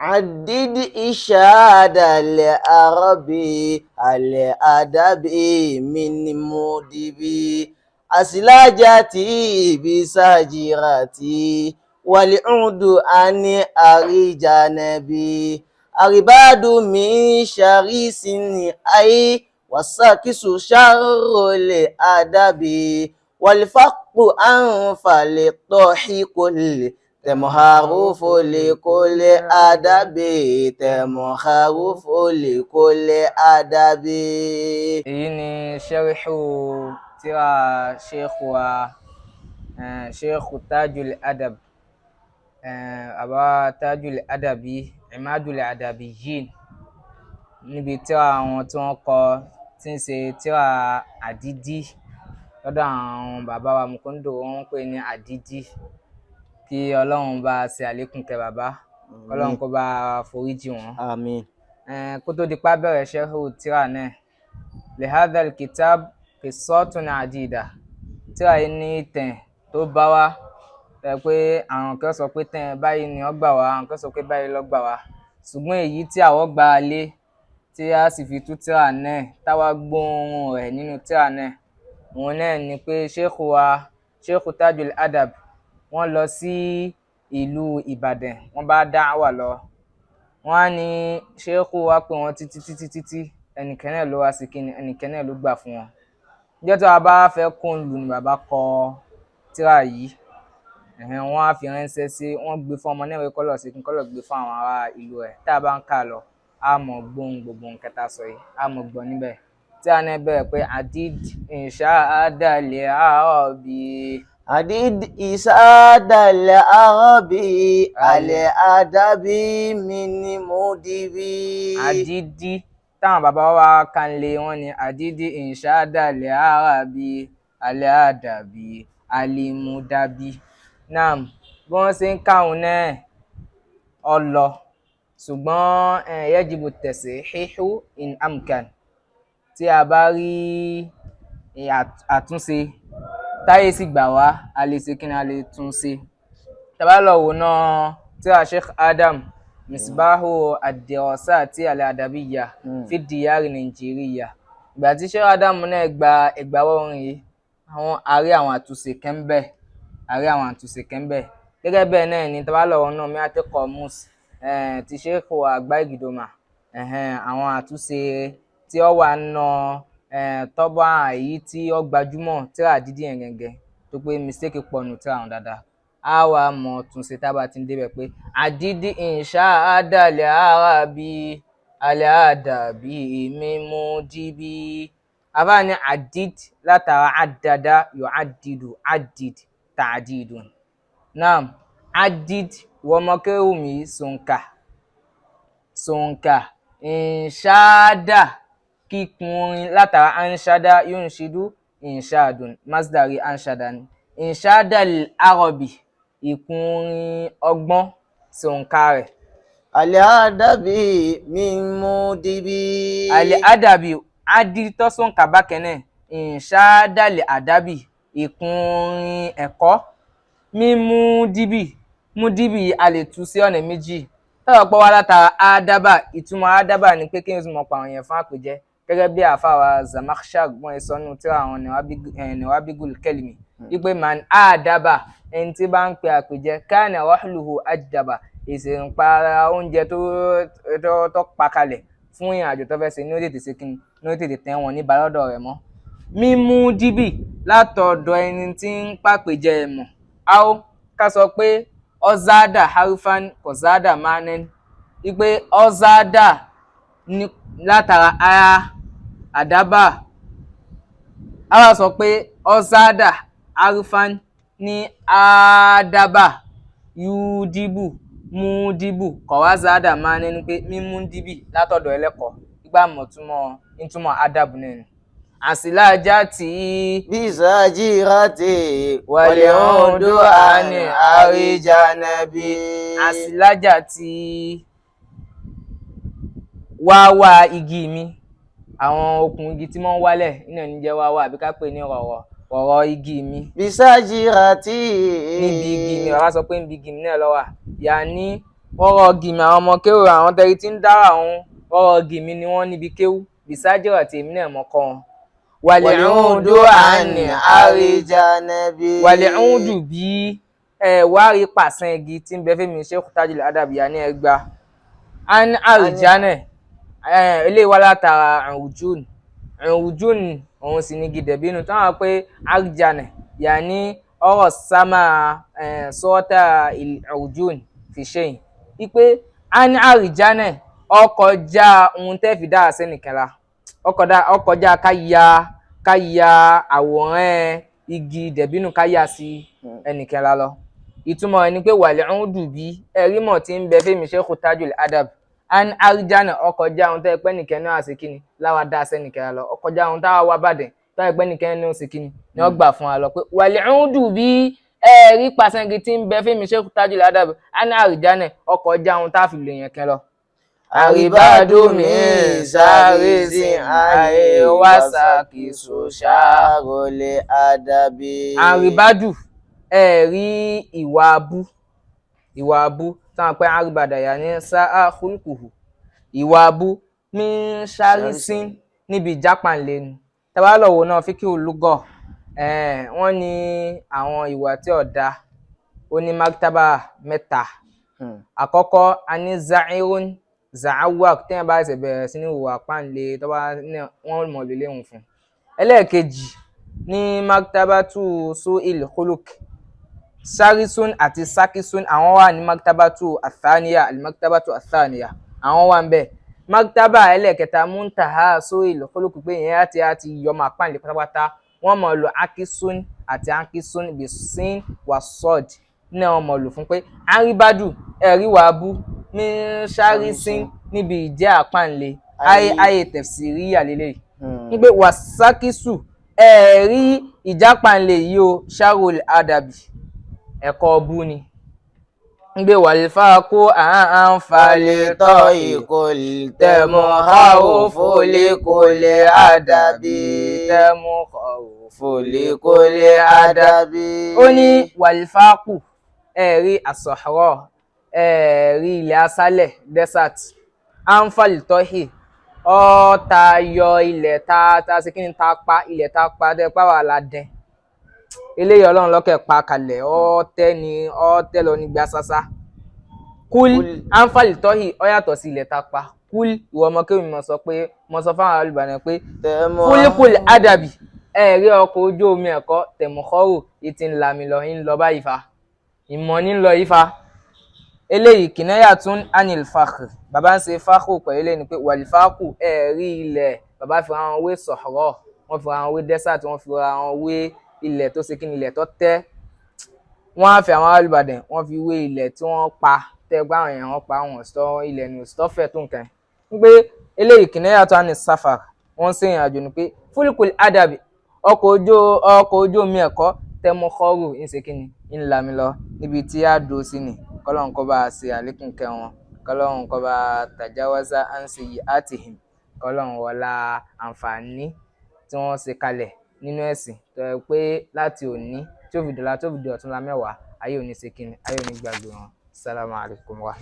عدد إشاد العربي الأدبي من مدبي أسلاجتي بسجرتي والعود عن أرجانبي أرباد من شريس أي والساكس شر الأدب والفق أنفى للضحك تمهرف لكل أدب تمهرف لكل أدب. Èyí ni ṣẹ́ríhù tírà sheikh wa, Sheikh Tajul Adab, àbá Tajul Adabi, Imadul Adabiyin, níbi tírà àwọn tí wọ́n kọ, tí ń ṣe tírà Àdídí lọ́dọ̀ àwọn bàbá wa Mukundo, wọ́n ń pè ní Àdídí. Kí Ọlọ́run bá ṣe àlékún kẹ́ bàbá, kọ́lọ́run kó bá foríjì wọ́n. Àmín. Kó tó di pa bẹ̀rẹ̀ ṣẹ́ríhù tírà náà, lihadhal kitab qissatun adida, tírà yìí ní ìtàn tó bá wá tẹ pé àwọn kan sọ pé tẹ̀ báyìí ni wọ́n gbà wá, àwọn kan sọ pé báyìí ló gbà wá, ṣùgbọ́n èyí tí àwọn gbà lé tí a sì fi tú tírà náà, táwa gbóòórùn rẹ̀ nínú tírà náà, òun náà ni pé sheikh wa, Sheikh Tajul Adab, wọ́n lọ sí ìlú Ìbàdàn, wọ́n bá dáwà lọ. Wọ́n á ní sheikh wa pé wọ́n títí títí títí, ẹnìkan náà ló wá sí kíni, ẹnìkan náà ló gbà fún wọn. Níjọ́ tí bàbá fẹ́ kó ń lù ní bàbá kọ tírà yìí, wọ́n á fi ránṣẹ́ sí, wọ́n gbé fún ọmọ náà wí kọ́lọ̀ sí kí kọ́lọ̀ gbé fún àwọn ará ìlú rẹ̀. Tá a bá ń kà lọ, a mọ̀ gbóhùn gbogbo nǹkan tá a sọ yìí, a mọ̀ gbọ́ níbẹ̀. Tí a náà bẹ̀rẹ̀ pé adid insha adalẹ̀ àrọ̀bí. Adid isada al-arabi al-adabi min mudibi. Àdídí táwọn bàbá wa kan lé wọn ní àdídí insha adalẹ̀ àràbí alẹ́ àdàbí alimudabi. Naam, bí wọ́n ṣe ń káwọn náà ọlọ, ṣùgbọ́n yajibu tasihihu in amkan, tí a bá rí àtúnṣe táyé sì gbà wá, a lè ṣe kí ni, a lè tún ṣe. Tá bá lọ wò náà tírà Sheikh Adam Misbahu ad-Dirasati al-Adabiyya fi diyari Nàìjíríà, ìgbà tí Sheikh Adam náà gba ìgbàwọ́ orin yìí, àwọn àrí àwọn àtúnṣe kẹ́ńbẹ̀, àrí àwọn àtúnṣe kẹ́ńbẹ̀. Gẹ́gẹ́ bẹ́ẹ̀ náà ni tá bá lọ wò náà Mi'ati Qamus ti Sheikh Àgbá Ìgìdòmà, àwọn àtúnṣe tí ó wà nà tọ́bọ̀ èyí tí ó gbajúmọ̀ tírà Àdídí yẹn gẹ́gẹ́, tó pé mistake pọ̀ nù tírà wọn dáadáa, á wà mọ̀ túnṣe tá a bá ti ń débẹ̀ pé àdídí insha adalẹ̀ arabi alẹ́ àdàbí mímú díbí. Àbá ní àdíd látara àdàdà yóò àdìdù àdìd tàdídùn. Naam, àdìd wọ́n mọ kéwù mi sọ̀nkà sọ̀nkà ìnṣáàdà kíkun orin látara anṣada yóò ń ṣidú ìnṣáàdùn masdari anṣada ni ìnṣáàdà arabi ìkun orin ọgbọ́n sọ̀nkà rẹ̀. Al-adabi min mudibi. Al-adabi adi tọ́sọ̀nkà bákan náà ìnṣáàdàlẹ̀ àdábì ìkun orin ẹ̀kọ́ mímú díbì mú díbì, a lè tú sí ọ̀nà méjì tọ́rọ̀ pọ̀ wá látara ádábà. Ìtumọ̀ ádábà ni pé kí n mọ̀ pa àwọn èèyàn fún àpèjẹ, gẹ́gẹ́ bí àfàwà Zamakhshari wọ́n sọ nínú tírà àwọn Nawabigul Kalimi wípé man ádábà, ẹni tí bá ń pe àpèjẹ, kana rahluhu ajdaba, ìsìnpara oúnjẹ tó pa kalẹ̀ fún ìrìn àjò tó fẹ́ ṣe ní ó tètè ṣe kí ni, ó tètè tẹ́ wọn ní balọ́dọ̀ rẹ̀ mọ́. Mímú díbì látọ̀dọ̀ ẹni tí ń pàpèjẹ ẹ̀mọ̀ áó, ká sọ pé ọ̀zádà harufan kọ̀zádà manen, wípé ọ̀zádà látara ara àdábà, a wá sọ pé ọ̀zádà harufan ní àdábà yúdíbù múdíbù kọ̀wázádà manen, pé mímú díbì látọ̀dọ̀ ẹlẹ́kọ̀ọ́ gbígbà mọ̀túmọ̀ ìtumọ̀ ádàbù náà ni àsìlájà tí bisajirati wal-udu ani arijanabi. Àsìlájà tí wáwá igi mi, àwọn okùn igi tí wọ́n ń wálẹ̀ nínú ẹni jẹ́ wáwá, àbí ká pè ní rọ̀rọ̀ rọ̀rọ̀ igi mi. Bisajirati níbi igi mi, bàbá sọ pé níbi igi mi náà ló wà, yàní Wọ́n rọ gìmì àwọn ọmọ kéwù, àwọn tẹ́rí tí ń dára òun, wọ́n rọ gìmì ni wọ́n níbi kéwù bisájìrà tí èmi náà mọ̀ kọ́ wọn. Wàlẹ̀ ń àní àríjànàbí. Wàlẹ̀ ń dù bí ẹ wá rí pàṣán igi tí ń bẹ fẹ́mi Sheikh Tajul Adab yà ní ẹgbà an àríjànà eléyìí wá látara àwùjún àwùjún, òun sì ní gidẹ̀bínú táwọn pé àríjànà yà ní ọ̀rọ̀ sámà sọ́tà àwùjún fi ṣẹ́yìn wípé an àríjànà ọkọjá ohun tẹ́ fi dára sẹ́nìkan la ọkọjá ká ya àwòrán igi dẹ̀bínú ká yà sí ẹnìkan la lọ. Ìtumọ̀ ẹni pé wàlẹ̀ ń dùn bí ẹ̀rí mọ̀ tí ń bẹ fẹ́mi Sheikh Tajul Adab an àríjànà ọkọjá ohun tẹ́ pẹ́ nìkan náà ṣe kíni láwa dá sẹ́nìkan la lọ, ọkọjá ohun táwa wá bàdẹ̀ táwa pẹ́ nìkan náà ṣe kíni ni wọ́n gbà fún wa lọ pé wàlẹ̀ ń dùn bí ẹ̀rí pàṣẹgi tí ń bẹ fẹ́mi Sheikh Tajul Adab an àríjànà ọkọjá ohun tá a fi lè yàn kẹ́ lọ. Àríbádùnmí sáré sí àyè wàsàkìsù ṣàròlé àdàbí. Àríbádù, ẹ rí ìwà abú, ìwà abú táwọn pẹ́ àríbàdàyà ní sáà kúlùkùhù, ìwà abú ní sárísín níbi ìjápànlé ni. Tabalọ́wọ́ náà fíkì olùgọ́, wọ́n ní àwọn ìwà tí ò dáa, ó ní maktaba mẹ́ta. Àkọ́kọ́ a ní zairun zaawak, téèyàn bá ṣe bẹ̀rẹ̀ sí ní hùwà páńlé tó bá ní wọ́n mọ̀ lélẹ̀ òun fún. Ẹlẹ́ẹ̀kejì ní maktabatu su'il khuluq, sarisun àti sakisun, àwọn wà ní maktabatu athaniya, alimaktabatu athaniya àwọn wà ń bẹ̀. Maktaba ẹlẹ́ẹ̀kẹta muntaha su'il khuluq, pé ìyẹn àti yọmọ àpáńlé pátápátá, wọ́n mọ̀ lò akisun àti akisun bisin wa sọ́ọ̀d ní wọ́n mọ̀ lò fún pé aribadu ẹ̀rí wàá bú ní sárísín níbi ìjẹ́ àpáǹlé ayé ayé tẹ̀síríyà lélẹ̀ ń pé wàsákìsù ẹ̀rí ìjápáǹlé yìí o sharul adabi ẹ̀kọ́ ọbú ni ń gbé wàlífà kó àǹfààní Falẹ̀tọ̀ ìkòlì tẹ̀mú ha ò fòlékòlè àdàbí. Tẹ̀mú ò Fòlékòlè àdàbí. Ó ní wàlífàkù ẹ̀rí àsọ̀rọ̀ ẹ̀rí ilẹ̀ aṣálẹ̀ desert anfalitọ́hì ọ̀tayọ ilẹ̀ tá a ṣe kí ni tá a pa ilẹ̀ tá a pa dẹ́ pa wà ládẹ́ eléyìí ọlọ́run lọ́kẹ̀ pa kalẹ̀ ọ̀tẹ́ ni ọ̀tẹ́ lọ ní gbàsásá kúl anfalitọ́hì ó yàtọ̀ sí ilẹ̀ tá a pa kúl. Ìwọ ọmọ kéwì mọ̀ sọ pé mo sọ fáwọn alùbàdàn pé Tẹ̀mú fúlíkùl ádàbì ẹ̀rí ọkọ̀ ojú omi ẹ̀kọ́ tẹ̀mùkọ́rò ìtì ńlá mi lọ ń lọ báyìí fa ìmọ̀ ní ń lọ yìí fa eléyìí kìnnáyà tún anil fakhr bàbá ń ṣe fakhr pẹ̀lú eléyìí ni pé wàlífàkù ẹ̀rí ilẹ̀ bàbá fi ra wọn wé sọ̀rọ̀, wọ́n fi ra wọn wé desert, wọ́n fi ra wọn wé ilẹ̀ tó ṣe kí ni ilẹ̀ tó tẹ́, wọ́n á fi àwọn alùbàdàn wọ́n fi wé ilẹ̀ tí wọ́n pa tẹ́ gbá àwọn èèyàn wọ́n pa wọn sọ ilẹ̀ ní òsítọ́fẹ̀ tó nǹkan ń pé eléyìí kìnnáyà tún anil safar wọ́n ń ṣèrìn àjò ni pé fúlùkùl ádàbì ọkọ̀ ojú omi ẹ̀kọ́ tẹmọkọ́rù ń ṣe kíni ń là mí lọ níbi tí a dúró sí ni kọ́lọ́n kó bá a ṣe àlékún kẹwọn, kọ́lọ́n kó bá a tàjáwáṣá à ń ṣe yìí àtìhìn, kọ́lọ́n wọlá àǹfààní tí wọ́n ṣe kalẹ̀ nínú ẹ̀sìn tó yẹ pé láti òní tí ó fi dọ̀la tó fi di ọ̀túnla mẹ́wàá ayé òní ṣe kíni ayé òní gbàgbé wọn. Sálámù alaykum wa.